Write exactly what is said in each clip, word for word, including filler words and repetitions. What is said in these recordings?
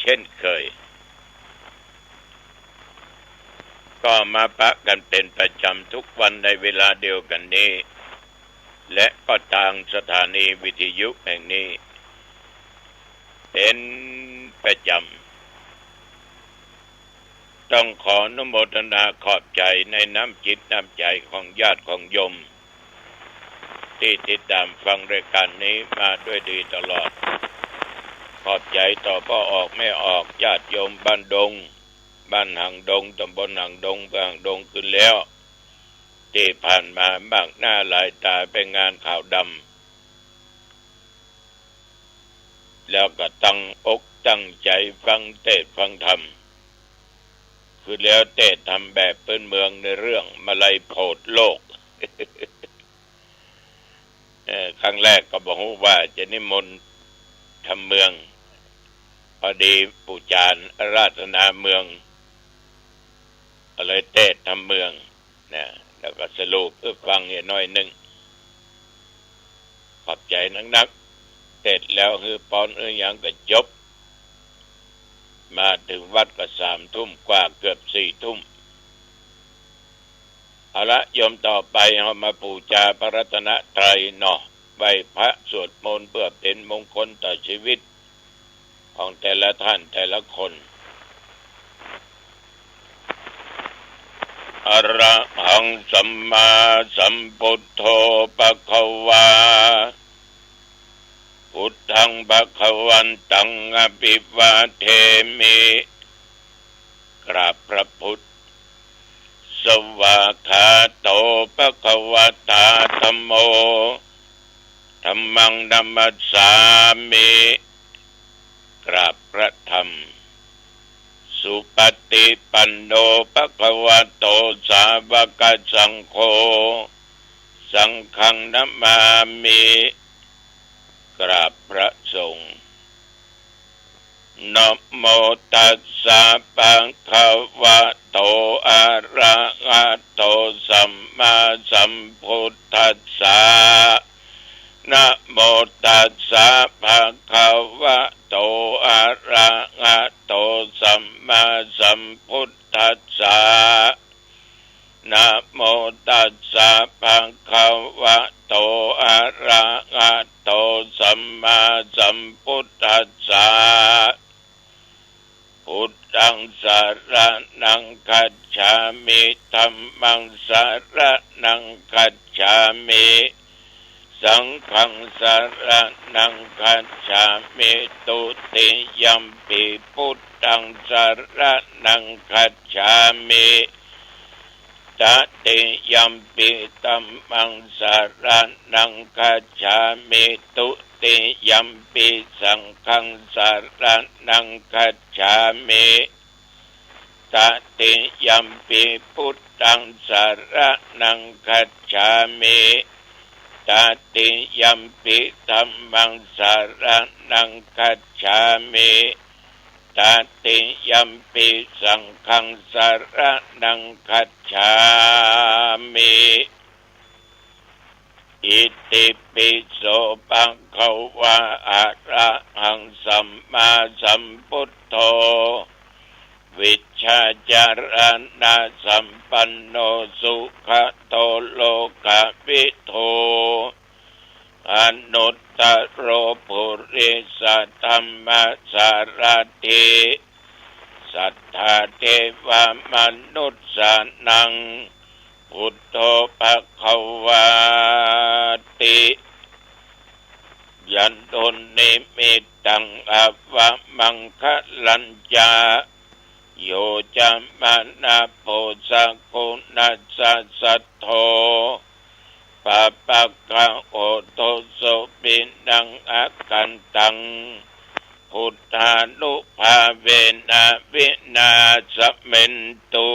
เช่นเคย ก็มาปะกันเป็นประจำทุกวันในเวลาเดียวกันนี้ และก็ทางสถานีวิทยุแห่งนี้ เป็นประจำ ต้องขออนุโมทนาขอบใจ๋ในน้ำจิตน้ำใจ๋ของญาติของโยม ตี้ติดต๋ามฟังรายก๋านนี้มาด้วยดีตลอด ขอบใจ๋ต่อป้อออกแม่ออก ญาติโยมบ้านดง บ้านหางดง ต๋ำบลหางดง อำเภอหางดงขึ้นแล้ว ตี้ผ่านมามากหน้าหลายต๋าไปงานขาวดำ แล้วก็ตั้งอกตั้งใจ๋ฟังเตสน์ฟังธรรม คือแล้วเตสน์ธรรมแบบพื้นเมืองในเรื่องมาลัยโผดโลก เอ่อ ครั้งแรกก็บ่ฮู้ว่าจะนิมนต์ธรรมเมือง พอดีปู่จารย์อาราธนาเมือง ก็เลยเตสน์ธรรมเมือง นะ แล้วก็สรุปหื้อฟังเหียหน้อยนึ่ง ขอบใจ๋นักๆ เตสน์แล้วหื้อปอนหื้อหยังก็จบ มาเถิงวัดก็สามทุ่มกว่า เกือบสี่ทุ่ม เอาละ โยมต่อไปเฮามาปู๋จาพระรัตนตรัยเนาะ ไหว้พระสวดมนต์เพื่อเป๋นมงคลต่อชีวิต ของแต่ละท่านแต่ละคน อะระหังสัมมาสัมพุทโธภะคะวา พุทธังภะคะวันตังอะภิวาเทมิ กราบพระพุทธ สวากขาโตภะคะวะตาธัมโม ธัมมังนะมัสสามิ กราบพระธรรม สุปฏิปันโนภะคะวะโตสาวกสังโฆ สังฆังนะมามิ กราบพระสงฆ์ นะโมตัสสะภะคะวะโต อะระหะโต สัมมาสัมพุทธัสสะ นะโมตัสสะภะคะวะโต อะระหะโต สัมมาสัมพุทธัสสะ นะโมตัสสะภะคะวะโต อะระหะโต สัมมาสัมพุทธัสสะ พุทธังสะระณังคัจฉามิ ธัมมังสะระณังคัจฉามิ สังฆังสะระณังคัจฉามิ ตุติยัมปิพุทธังสะระณังคัจฉามิ ตติยัมปิธัมมังสะระณังคัจฉามิ ตุติยัมปิสังฆังสะระณังคัจฉามิ ตติยัมปิพุทธังสะระณังคัจฉามิ ตติยัมปิธัมมังสะระณังคัจฉามิ ตติยัมปิสังฆังสะระณังคัจฉามิ อิติปิโสภะคะวา อะระหังสัมมาสัมพุทโธ วิชชาจารณะสัมปันโน สุขะโตโลกะวิทู อนุตตะโรปุริสะธัมมะสารถิ สัทธาเทวะมนุสสานัง พุทโธภะคะวาติ ยันตุนนิมิตตังอะวะมังคะลัญจะ โยจะมะนะโพสะกุณัสสะสัทโธ ปะปะกะโอโทโสปินังอะกันตัง พุทธานุภาเวนะวินาสะเมนตุ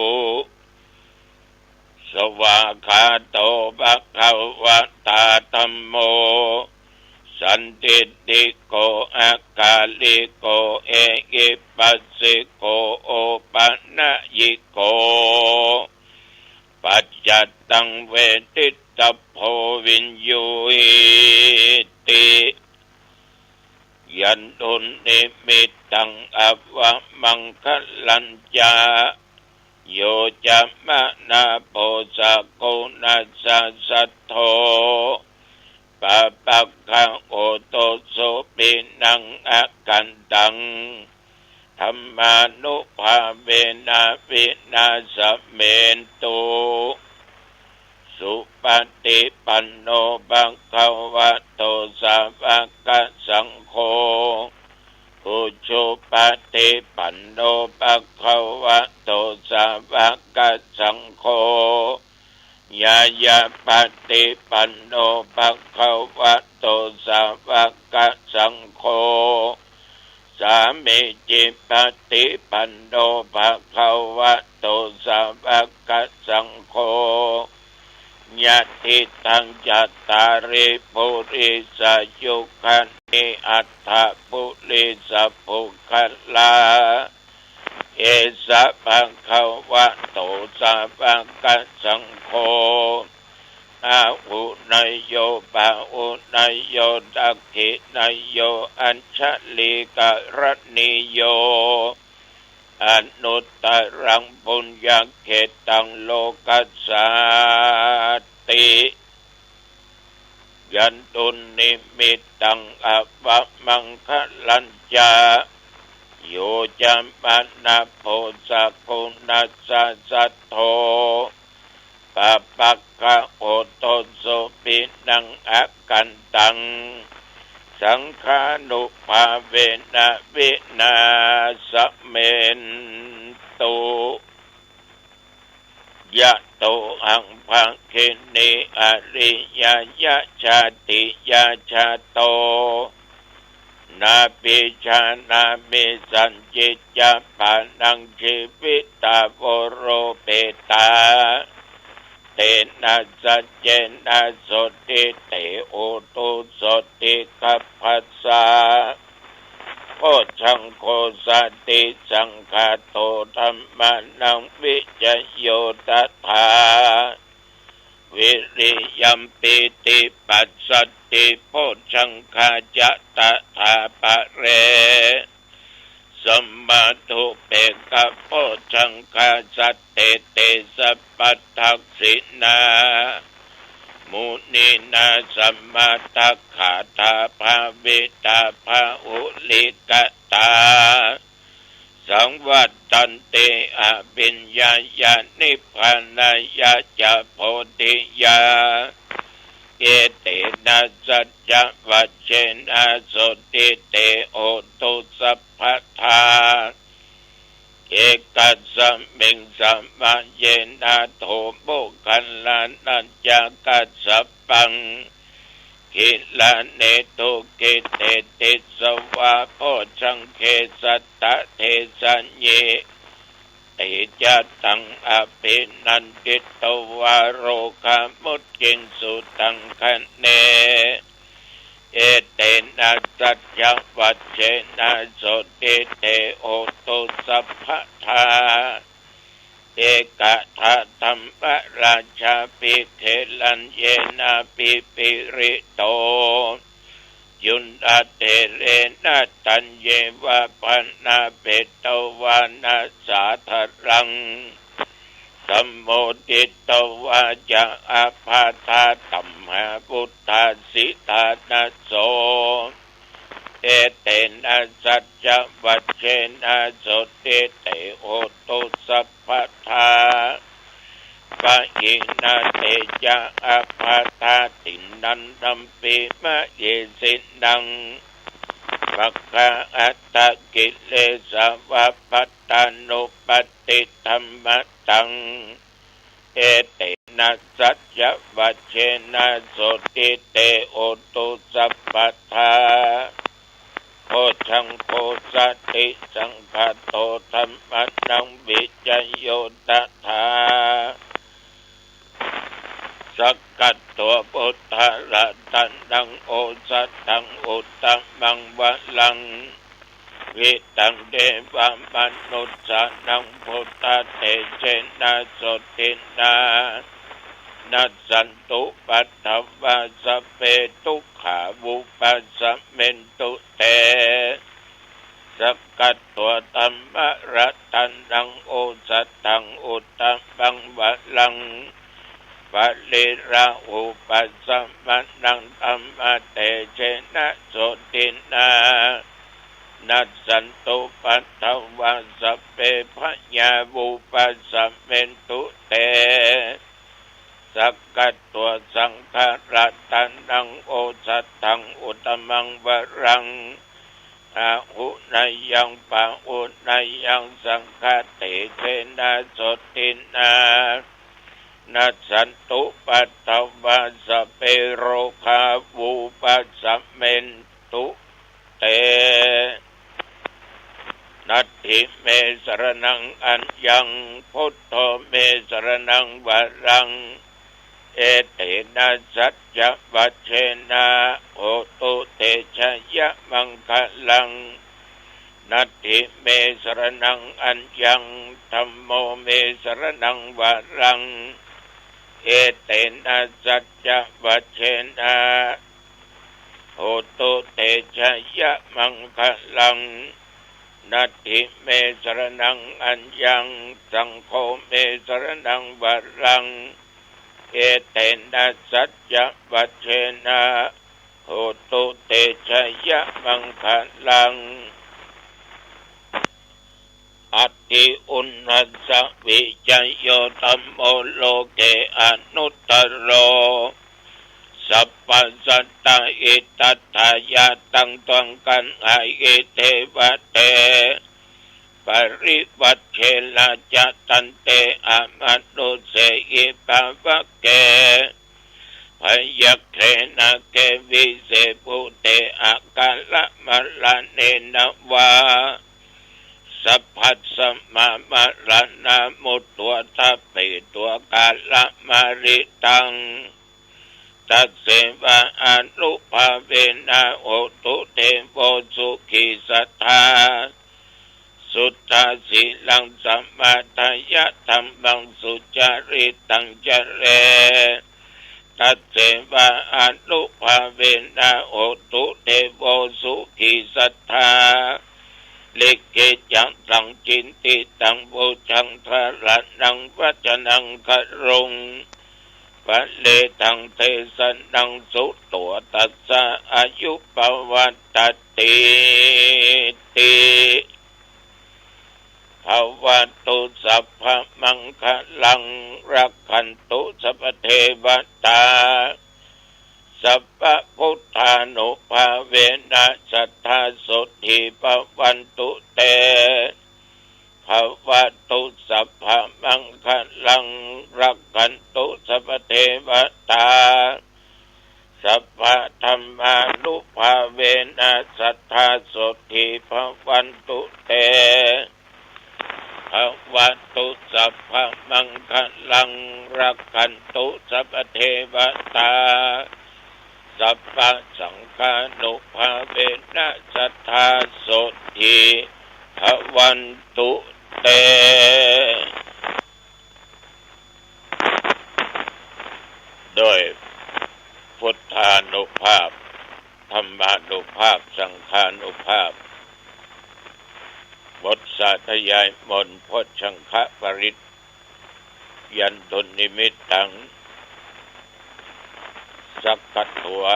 สวากขาโตภะคะวะตาธัมโม สันทิฏฐิโก อะกาลิโก เอหิปัสสิโก โอปะนะยิโก ปัจจัตตังเวทิตตะโพ วิญญูหิติ ยันตุนนิมิต taṃ avamaṅgalañca. Yo cāmanāpo sakuṇassa saddo, pāpaggaho dussupinaṃ akantaṃ, dhammānubhāvena vināsamentu. Supaṭipanno bhagavato sāvakasaṅgho, ujupaṭipanno bhagavato sāvakasaṅgho, ñāyapaṭipanno bhagavato sāvakasaṅgho, sāmīcipaṭipanno bhagavato sāvakasaṅgho, yadidaṃ cattāri purisayugāni aṭṭha purisapuggalā, esa bhagavato sāvakasaṅgho, āhuneyyo pāhuneyyo dakkhiṇeyyo añjalikaraṇīyo, anuttaraṃ puññakkhettaṃ lokassāti. Yandunnimittaṃ avamaṅgalañca, yo cāmanāpo sakuṇassa saddo, pāpaggaho dussupinaṃ akantaṃ, saṅghānubhāvena vināsamentu. Yatohaṃ bhagini ariyāya jātiyā jāto, nābhijānāmi sañcicca pāṇaṃ jīvitā voropetā. Tena saccena sotthi te hotu sotthi gabbhassa. Bojjhaṅgo satisaṅkhāto dhammānaṃ vicayo tathā, viriyampīti passaddhi bojjhaṅgā ca tathāpare. Samādhupekkhabojjhaṅgā sattete sabbadassinā, muninā sammadakkhātā bhāvitā bahulīkatā, saṃvattanti abhiññāya nibbānāya ca bodhiyā. Etena saccavajjena sotthi te hotu sabbadā. Ekasmiṃ samaye nātho moggallānañca kassapaṃ, gilāne dukkhite disvā bojjhaṅge satta desayi. Te ca taṃ abhinanditvā rogā mucciṃsu taṅkhaṇe. Etena saccavajjena sotthi te hotu sabbadā. Ekadā dhammarājāpi gelaññenābhipīḷito, cundattherena taññeva bhaṇāpetvāna sādaraṃ. Sammoditvā ca ābādhā tamhā vuṭṭhāsi ṭhānaso. Etena saccavajjena sotthi te hotu sabbadā. Pahīnā te ca ābādhā tiṇṇannampi mahesinaṃ, maggāhatakilesā va pattānuppattidhammataṃ. Etena saccavajjena sotthi te hotu sabbadā. Bojjhaṅgo satisaṅkhāto dhammānaṃ vicayo tathā, sakkatvā buddharatanaṃ osathaṃ uttamaṃ varaṃ, hitaṃ devamanussānaṃ buddhatejena sotthinā, nassantupaddavā sabbe dukkhā vūpasamentu te. สักขะत्वाธัมมะรัตนัง โอสถัง อุตตมังวรัง ปะริราหูปะสะมะนัง ธัมมะเตจะนะโสตินะ นัสสันตุปัตถะวา สัพเพ พยา วุปะสะเมนตุ เต สักขะत्वाสังฆะรัตนัง โอสถัง อุตตมังวรัง อาหุเนยัง ปะหุเนยัง สังฆะเตจะนะโสตินะ นัสสันตุปัตถะวา สัพเพ โรคา วุปะสะเมนตุ เต นัตถิเม สะระณัง อัญญัง พุทโธเม สะระณัง วรัง เอเตนะ สัจจะวัจเจนะ โหตุ เตจะยะ มังคะลัง นัตถิเม สะระณัง อัญญัง ธัมโมเม สะระณัง วรัง เอเตนะ สัจจะวัจเจนะ โหตุ เตจะยะ มังคะลัง นัตถิเม สะระณัง อัญญัง สังโฆเม สะระณัง วรัง เอเตนะ สัจจะวัจเจนะ โหตุ เตจะยะ มังคะลัง อัตถิอุณณัสสะ วิจโย ธัมโม โลเก อนุตตโร สัพพะสัตตะ อิตถะถะ ยะตัง ตวัง กัณหะ อิ เทวะเต ปะริวัจเชนะ จะ ตันเต อมนุสเสหิ ภะวะเก พยัคเข นาเก วิเส ภูเต อะกาละมะระเณนะวา สัพพัสสะ มะ มะระณะ มุตโต ทะเปโต กาละมะริตัง ตัสเสวะ อานุภาเวนะ โหตุ เทโว สุขี สัตถา สุตถา สีลัง สะมะทายะ ธัมมัง สุจาริตัง จะเร ตัสเสวะ อานุภาเวนะ โหตุ เทโว สุขี สัตถา ลิขิตตัง สัง จินติตัง ปูชะ สะระณัง วัจจะนัง กะรุง ปะเรทัง เตสะนัง สุโต ตัสสะ อายุ ปะวัตติ ติ ภะวะตุ สัพพะมังคะลัง รักขันตุ สัพพะเทวะตา สัพพะพุทธานุภาเวนะ สัตถา โสตถี ภะวันตุ เต ภะวะตุ สัพพะมังคะลัง รักขันตุ สัพพะเทวะตา สัพพะธัมมานุภาเวนะ สัตถา โสตถี ภะวันตุ เต ภะวะตุ สัพพะมังคะลัง รักขันตุ สัพพะเทวะตา สัพพะสังฆานุภาเวนะ สัตถา โสตถี ภะวันตุ เต โดยพุทธานุภาพ ธัมมานุภาพ สังฆานุภาพ บทสาธยายมนต์ โพชฌังคปริตร ยันตุนนิมิตตัง สักขะत्वा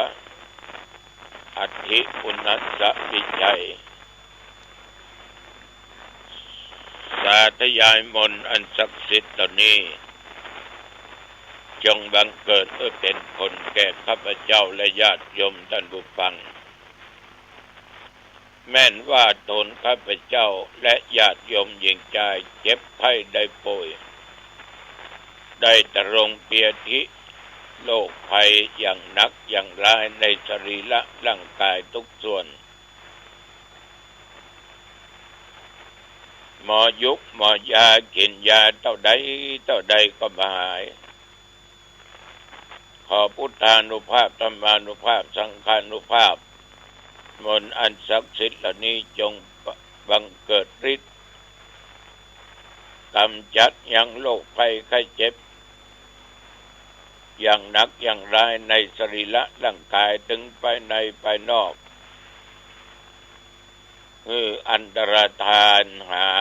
อัตถิอุณณัสสะ วิจัย สาธยายมนต์อันศักดิ์สิทธิ์เหล่านี้ จงบังเกิดเพื่อเป็นผลแก่ข้าพเจ้าและญาติโยมท่านผู้ฟัง แม้นว่าตนข้าพเจ้าและญาติโยมหญิงชายเจ็บไข้ได้ป่วย ได้ตรงเปียธิโรคภัยอย่างหนักอย่างร้ายในสรีระร่างกายทุกส่วน หมอยุกหมอยากิ๋นยาเต้าใดเต้าใดก็บ่หาย ขอพุทธานุภาพ ธัมมานุภาพ สังฆานุภาพ มนต์อันศักดิ์สิทธิ์เหล่านี้จงบังเกิดฤทธิ์ กำจัดยั้งโรคภัยไข้เจ็บ อย่างหนักอย่างร้ายในสรีระร่างกาย ตึงภายในภายนอก หื้ออันตรธานหา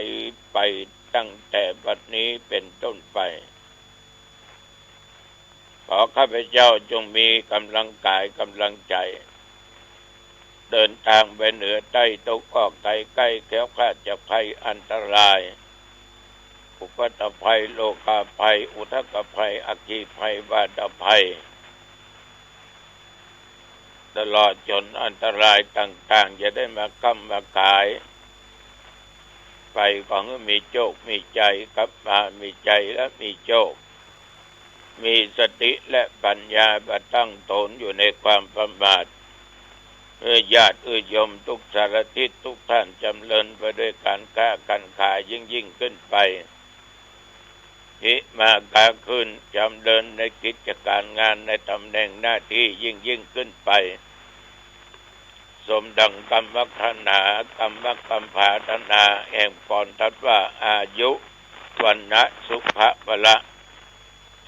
ยไปตั้งแต่บัดนี้เป๋นต้นไป ขอข้าพเจ้าจงมีก๋ำลังก๋ายก๋ำลังใจ๋ เดินตางไปเหนือใต้ตะวันออกตะวันตกใกล้ แคล้วคลาดจากภัยอันตราย อุปัตตภัย โรคาภัย อุทกภัย อัคคีภัย วาตภัย ตลอดจ๋นอันตรายต่างๆ จะได้มาค้ำมาขายไป ขอหื้อมีโจคมีใจ๋ กลับมามีใจ๋และมีโจค มีสติและปัญญาบ่ตั้งต๋นอยู่ในความประมาท หื้อญาติหื้อโยมทุกสารทิศทุกท่านจ๋ำเริญไปด้วยก๋านค้าก๋านขายยิ่งๆ ขึ้นไป หิมาก๊าคืนจ๋ำเริญในกิจก๋ารงานในต๋ำแหน่งหน้าตี้ยิ่งๆ ขึ้นไป สมดังกำปรารถนา กำปรารถนาแห่งปอนทัดว่าอายุ วรรณะ สุขะ พละ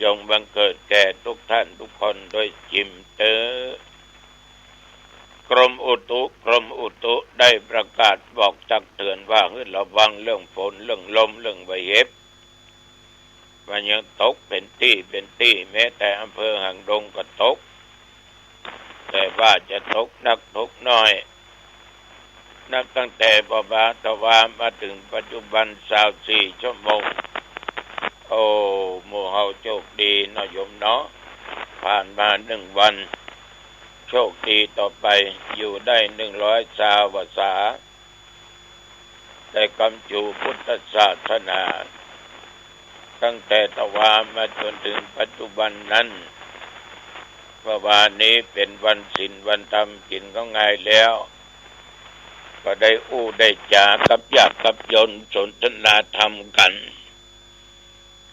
จงบังเกิดแก่ทุกท่านทุกคนโดยจิ่มเต๊อะ กรมอุตุ กรมอุตุได้ประกาศบอกตักเตื๋อนว่าหื้อระวังเรื่องฝน เรื่องลม เรื่องใบเห็บ มันยังตกเป๋นตี้เป๋นตี้ แม้แต่อำเภอหางดงก็ตก แต่ว่าจะตกนักตกน้อย นับตั้งแต่บ่าบ่าตะวามาเถิงปัจจุบันซาวสี่ชั่วโมง โอ้ หมู่เฮาโชคดีเนาะโยมเนาะ ผ่านมาหนึ่งวัน โชคดีต่อไป อยู่ได้หนึ่งร้อยซาวพรรษา ได้กำจู๋พุทธศาสนา ตั้งแต่ตะวามาจ๋นเถิงปัจจุบันนั้น เมื่อวานนี้เป๋นวันศีลวันธรรม กิ๋นข้าวงายแล้ว ก็ได้อู้ได้จ๋ากับญาติกับโยมสนทนาธรรมกั๋น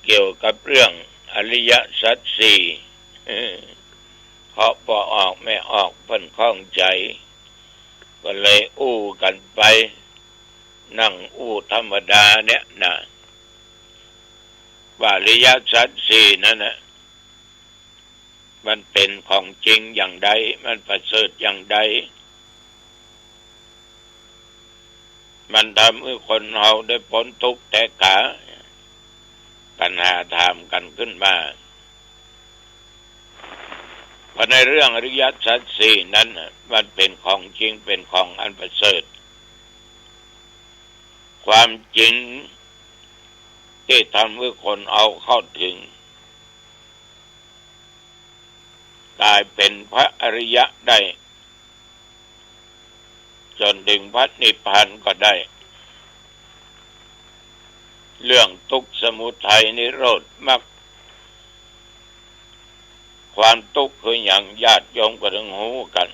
เกี่ยวกับเรื่องอริยสัจสี่ เพราะป้อออกแม่ออกเปิ้นข้องใจ๋ ก็เลยอู้กั๋นไป นั่งอู้ธรรมดาเนี่ยนะ ว่าอริยสัจสี่นั้นน่ะ มันเป๋นของจริงอย่างใด มันประเสริฐอย่างใด มันทำหื้อคนเฮาได้ป๊นตุ๊กข์แต๊กา ปัญหาถามกั๋นขึ้นมา เพราะในเรื่องอริยสัจสี่นั้นน่ะ มันเป๋นของจริง เป๋นของอันประเสริฐ ความจริงตี้ทำหื้อคนเฮาเข้าเถิง ก๋ายเป๋นพระอริยะได้ จ๋นเถิงพระนิพพานก็ได้ เรื่องตุ๊กข์ สมุทัย นิโรธ มรรค ความตุ๊กข์คือหยัง ญาติโยมก็ต้องฮู้กั๋น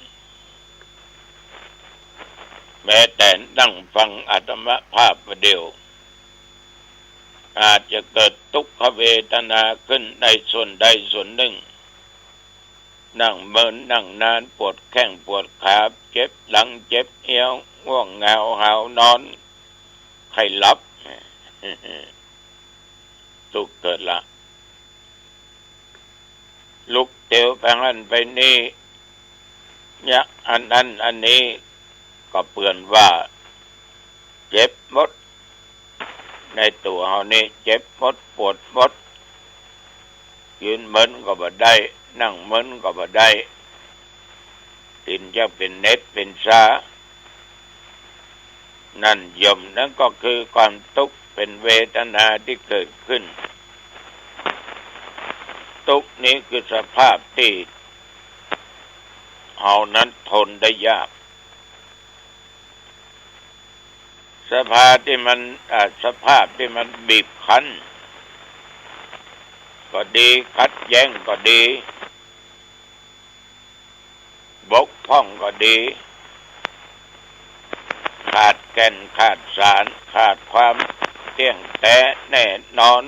แม้แต่นั่งฟังอาตมาภาพประเดี๋ยว อาจจะเกิดตุ๊กขเวทนาขึ้นในส่วนใดส่วนนึ่ง นั่งเมิน นั่งนาน ปวดแข้งปวดขา เจ็บหลัง เจ็บเอี้ยว ง่วงเหงา หาวนอน ใค่หลับ ตุ๊กข์เกิดละ ลุกเตียวไปหั้นไปนี่ เนี่ย อันนั้นอันนี้ ก็เปื้อนว่า เจ็บหมด ในตั๋วเฮานี่ เจ็บหมด ปวดหมด ยืนเมินก็บ่ได้ นั่งเมินก็บ่ได้ ตี๋นจะเป๋นเน็บเป๋นซา นั่นโยม นั่นก็คือความตุ๊กข์ เป๋นเวทนาตี้เกิดขึ้น ตุ๊กข์นี้คือสภาพตี้เฮานั้นทนได้ยาก สภาพตี้มัน อ่า สภาพตี้มันบีบคั้นก็ดี ขัดแย้งก็ดี บกพร่องก็ดี ขาดแก่น ขาดสาร ขาดความเตี้ยงแต๊แน่นอน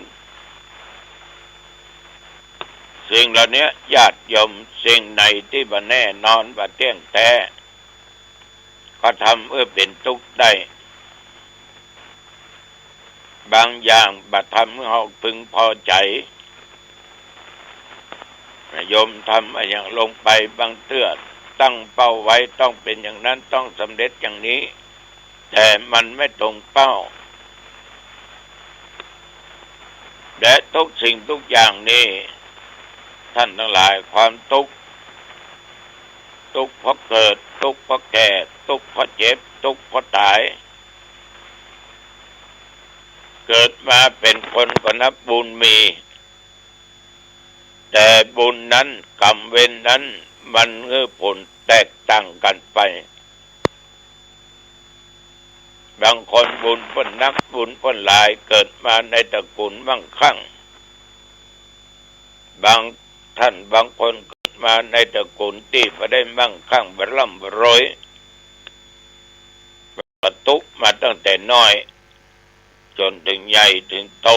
สิ่งเหล่านี้ญาติโยม สิ่งไหนตี้บ่แน่นอน บ่เตี้ยงแต๊ ก็ทำหื้อเป๋นตุ๊กข์ได้ บางอย่างบ่ทำหื้อเฮาพึงพอใจ๋ โยมทำอะหยังลงไป บางเตื้อตั้งเป้าไว้ต้องเป๋นอย่างนั้น ต้องสำเร็จอย่างนี้ แต่มันไม่ตรงเป้า และทุกสิ่งทุกอย่างนี่ ท่านทั้งหลาย ความตุ๊กข์ ตุ๊กข์เพราะเกิด ตุ๊กข์เพราะแก่ ตุ๊กข์เพราะเจ็บ ตุ๊กข์เพราะต๋าย เกิดมาเป๋นคนก็นับบุญมี แต่บุญนั้น กรรมเวรนั้น มันหื้อผลแตกต่างกั๋นไป บางคนบุญเปิ้นนัก บุญเปิ้นหลาย เกิดมาในตระกูลมั่งคั่ง บางท่านบางคนเกิดมาในตระกูลตี้บ่ได้มั่งคั่งบ่ร่ำบ่รวย ก็ตุ๊กข์มาตั้งแต่น้อย จ๋นเถิงใหญ่เถิงโต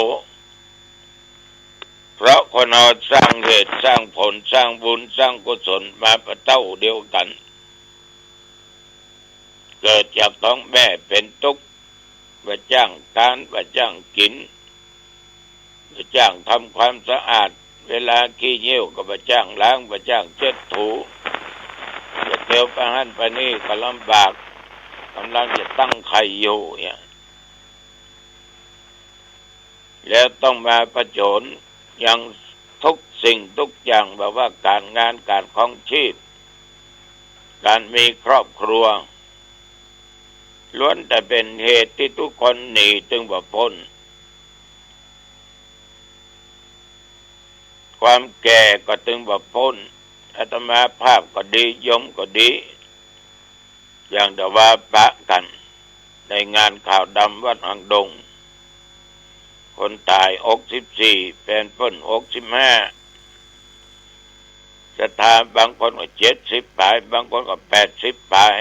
เพราะคนเฮาสร้างเหตุสร้างผล สร้างบุญสร้างกุศลมาบ่เต้าเดียวกั๋น เกิดจากต๊องแม่เป๋นตุ๊กข์ บ่จ้างตาน บ่จ้างกิ๋น บ่จ้างทำความสะอาด เวลาขี้เยี่ยวก็บ่จ้างล้าง บ่จ้างเช็ดถู จะเตียวไปหั้นไปนี่ก็ลำบาก ก่ำลังจะตั้งไข่อยู่เนี่ย แล้วต้องมาผจญยังทุกสิ่งทุกอย่าง แบบว่าก๋านงานก๋านครองชีพ ก๋านมีครอบครัว ล้วนแต่เป๋นเหตุตี้ทุกคนหนีตึงบ่ป๊น ความแก่ก็ตึงบ่ป๊น อาตมาภาพก็ดี โยมก็ดี อย่างแต่ว่าปะกั๋น ในงานขาวดำวัดหางดง คนต๋ายหกสิบสี่ แฟนเปิ้นหกสิบห้า ศรัทธาบางคนก็เจ็ดสิบป๋าย บางคนก็แปดสิบป๋าย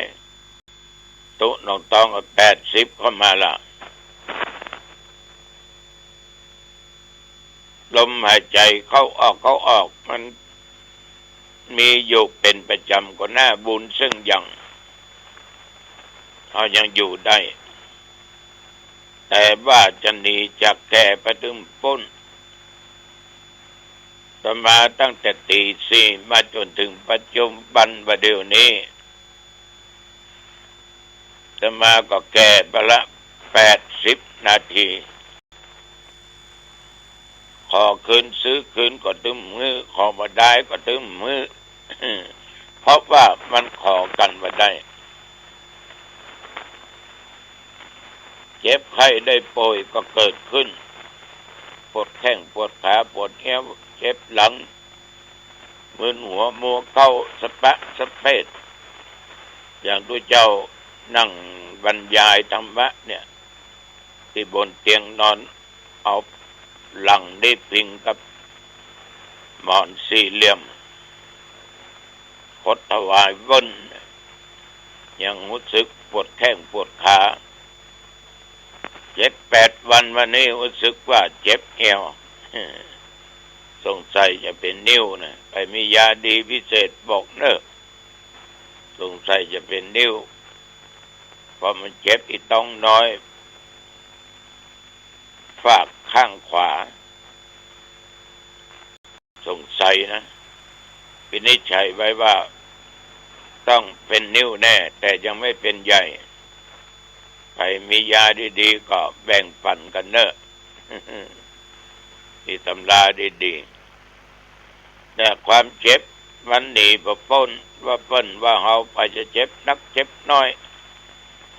ตุ๊น้องตองก็แปดสิบเข้ามาละ ลมหายใจ๋เข้าออก เข้าออก มันมีอยู่เป๋นประจ๋ำ ก็น่าบุญซึ่งยัง เฮายังอยู่ได้ แต่ว่าจะหนีจากแก่ไปตึงป๊น อาตมาตั้งแต่ตี๋สี่มาจ๋นเถิงปัจจุบันบ่าเดี่ยวนี้ อาตมาก็แก่ไปละแปดสิบนาที ขอคืนซื้อคืนก็ตึงบ่หื้อ ขอบ่ได้ก็ตึงบ่หื้อ เพราะว่ามันขอกั๋นบ่ได้ เจ็บไข้ได้ป่วยก็เกิดขึ้น ปวดแข้งปวดขา ปวดเอว เจ็บหลัง มึนหัวมัวเก๊าสะปะสะเปด อย่างตุ๊เจ้านั่งบรรยายธรรมะเนี่ย ตี้บนเตียงนอน เอาหลังนี้พิงกับหมอนสี่เหลี่ยม ขดถวายเวิ่น ยังฮู้สึกปวดแข้งปวดขา เจ็ดแปดวันมานี้ฮู้สึกว่าเจ็บเอว สงสัยจะเป๋นนิ้วนะ ใผมียาดีพิเศษบอกเน่อ สงสัยจะเป๋นนิ้ว เพราะมันเจ็บอี้ต๊องน้อย ฟากข้างขวา สงสัยนะ วินิจฉัยไว้ว่าต้องเป๋นนิ้วแน่ แต่ยังไม่เป๋นใหญ่ ใผมียาดีๆ ก็แบ่งปั๋นกั๋นเน่อ มีตำราดีๆ แต่ความเจ็บมันหนีบ่ป๊น ว่าเปิ้นว่าเฮา ใผจะเจ็บนักเจ็บน้อย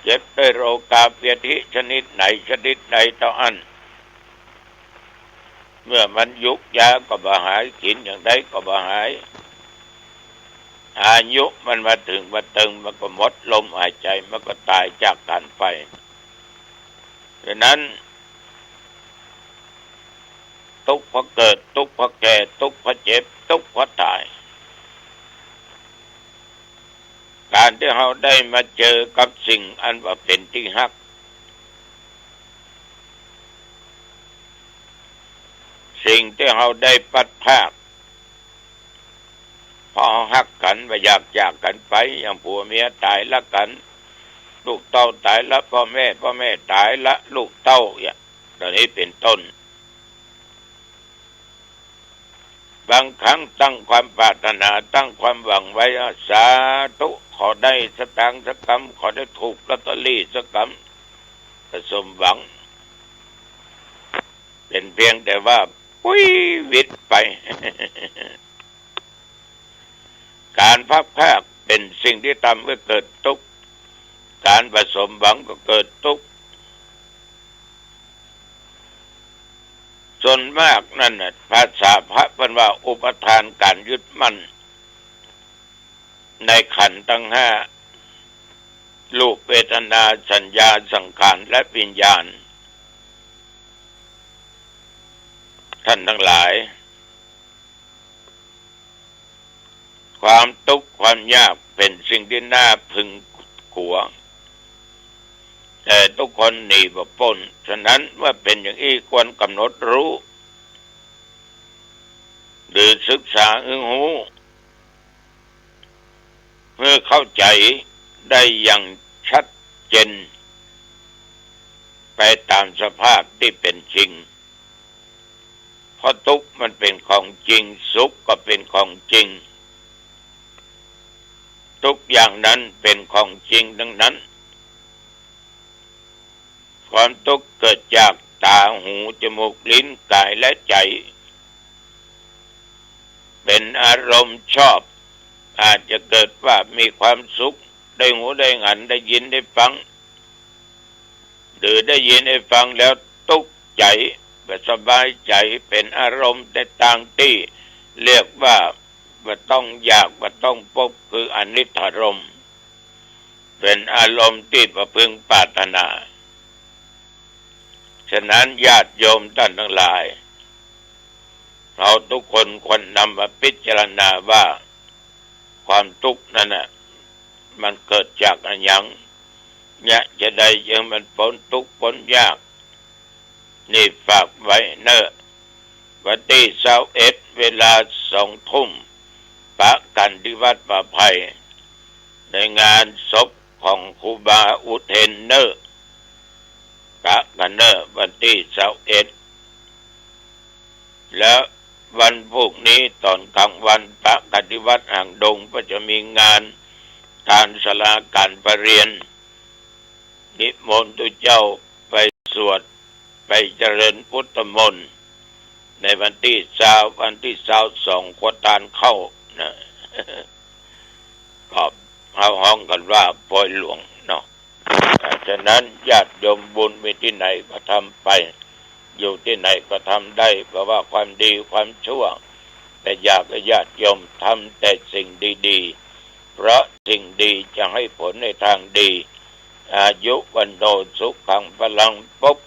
เจ็บด้วยโรคาพยาธิชนิดไหนชนิดใดเต้าอั้น เมื่อมันยุกยาก็บ่หาย กิ๋นอย่างใดก็บ่หาย อายุมันมาเถิงบ่เติง มันก็หมดลมหายใจ๋ มันก็ต๋ายจากกั๋นไป ฉะนั้น ตุ๊กข์เพราะเกิด ตุ๊กข์เพราะแก่ ตุ๊กข์เพราะเจ็บ ตุ๊กข์เพราะต๋าย ก๋านตี้เฮาได้มาเจอกับสิ่งอันว่าเป๋นตี้ฮัก สิ่งตี้เฮาได้พลัดพราก เพราะเฮาฮักกั๋น บ่อยากจากกั๋นไป อย่างผัวเมียต๋ายละกั๋น ลูกเต้าต๋ายละป้อแม่ ป้อแม่ต๋ายละลูกเต้า อย่างเหล่านี้เป๋นต้น เ บางครั้งตั้งความปรารถนา ตั้งความหวังไว้ อ่ะ สาธุ ขอได้สตางค์สักกำ ขอได้ถูกลอตเตอรี่สักกำ ก็สมหวัง เป๋นเพียงแต่ว่า ปุ้ย วิดไป ก๋านพลัดพรากเป๋นสิ่งตี้ทำหื้อเกิดตุ๊กข์ ก๋านบ่สมหวังก็เกิดตุ๊กข์ ส่วนมากนั้นน่ะ ภาษาพระเปิ้นว่าอุปาทาน ก๋านยึดมั่น ในขันธ์ตังห้า รูป เวทนา สัญญา สังขาร และวิญญาณ ท่านตังหลาย ความตุ๊กข์ความยากเป๋นสิ่งตี้น่าผึ่งกั๋ว แต่ทุกคนหนีบ่ป๊น ฉะนั้นเมื่อเป๋นอย่างอี้ควรก๋ำหนดฮู้ หรือศึกษาหื้อฮู้ หื้อเข้าใจ๋ได้อย่างชัดเจน ไปต๋ามสภาพตี้เป๋นจริง เพราะตุ๊กข์มันเป๋นของจริง สุขก็เป๋นของจริง ทุกอย่างนั้นเป๋นของจริงตังนั้น ความตุ๊กข์เกิดจากต๋า หู จมูก ลิ้น ก๋าย และใจ๋ เป๋นอารมณ์ชอบ อาจจะเกิดว่ามีความสุข ได้ฮู้ได้หัน ได้ยินได้ฟัง หรือได้ยินได้ฟังแล้วตุ๊กข์ใจ๋ บ่สบายใจ๋ เป๋นอารมณ์ในตางตี้เรียกว่าบ่ต้องอยาก บ่ต้องปบ คืออนิจจารมณ์ เป๋นอารมณ์ตี้บ่พึงปรารถนา ฉะนั้นญาติโยมต้านตังหลาย เฮาทุกคนควรนำมาพิจารณาว่า ความตุ๊กข์นั้นน่ะ มันเกิดจากอะหยัง เยียะจาใดจึงหื้อมันป๊นตุ๊กข์ป๊นยาก นี่ฝากไว้เน่อ วันตี้ซาวเอ็ด เวลาสองทุ่ม ปะกั๋นตี้วัดป่าไผ่ ในงานศพของครูบาอุเทนเน่อ ปะกั๋นเน่อ วันตี้ซาวเอ็ด และวันพูกนี้ต๋อนก๋างวัน ปะกั๋นตี้วัดหางดง ก็จะมีงานตานศาลาก๋านประเรียน นิมนต์ตุ๊เจ้าไปสวด ไปเจริญพุทธมนต์ ในวันตี้ซาว วันตี้ซาวสอง ครัวตานเข้านะ ก็เฮาฮ้องกั๋นว่าปอยหลวงเนาะ อ่า ฉะนั้นญาติโยมบุญมีตี้ไหนก็ทำไป อยู่ตี้ไหนก็ทำได้ เพราะว่าความดีความชั่ว แต่อยากหื้อญาติโยมทำแต่สิ่งดีๆ เพราะสิ่งดีจะหื้อผลในตางดี อายุ วัณโณ สุขัง พลัง ปบ